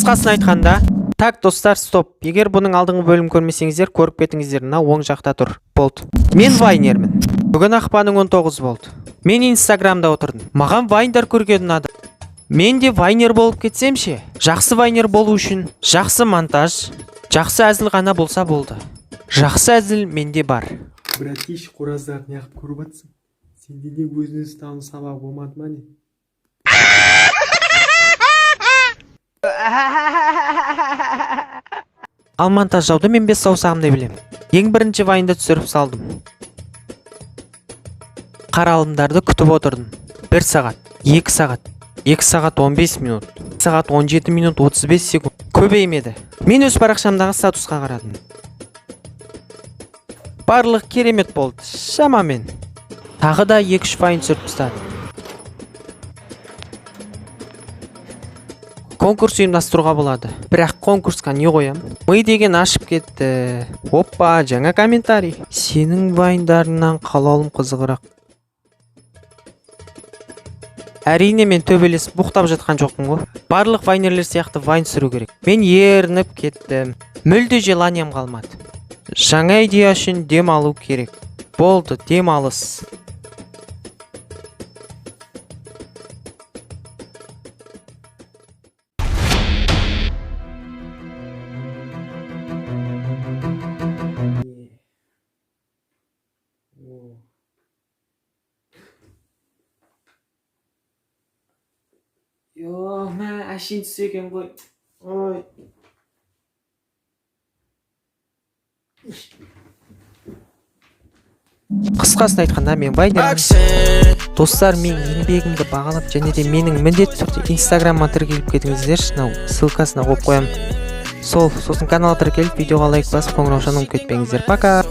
Қысқасын айтқанда, так, достар, стоп. Егер бұның алдыңғы бөлімін көрмесеңіздер, көріп кетіңіздер, мына оң жақта тұр. Болды. Мен вайнермін. Бүгін ақпанның 19 болды. Мен Инстаграмда отырдым. Маған вайндар көрген ұнады. Мен де вайнер болып кетсем ше? Жақсы вайнер болу үшін жақсы монтаж, жақсы әзіл ғана болса болды. Жақсы әзіл менде бар. Братиш, қораздарды неғып көріп жатсың? Сенде не, өзін өзі тану сабағы болмады ма, не? Ал монтаждауды мен бес саусағымдай білемін. Ең бірінші вайнды түсіріп салдым. Қаралымдарды күтіп отырдым. 1 сағат, 2 сағат, 2 сағат 15 минут, сағат 17 минут 35 секунд. Көбеймеді. Мен өз парақшамдағы статусқа қарадым. Барлық керемет болды, шамамен. Тағы да 2-3 вайн түсіріп тастадым. Конкурс ұйымдастыруға болады. Бірақ конкурсқа не қоям? Ми деген ашып кетті. Оппа, жаңа комментарий. Сенің вайндарыңнан қалалым қызығырақ. Әрине, мен төбелесіп боқтап жатқан жоқпын ғой. Барлық вайнерлер сияқты вайн түсіру керек. Мен ерініп кеттім. Мүлде желанием қалмады. Жаңа идея үшін дем алу керек. Болды, демалыс. О. Йо, мә, әшейін түсі екен ғой. Ой. Қысқасын айтқанда, мен вайнермін. Достар, мен еңбегімді бағалап және де менің міндетті түрде Инстаграмыма тіркеліп кетіңіздерші, мынау ссылкасына қойып қоямын. Сол, сосын каналға тіркеліп, видеоға лайк басып, қоңыраушаны ұмытып кетпеңіздер. Пока.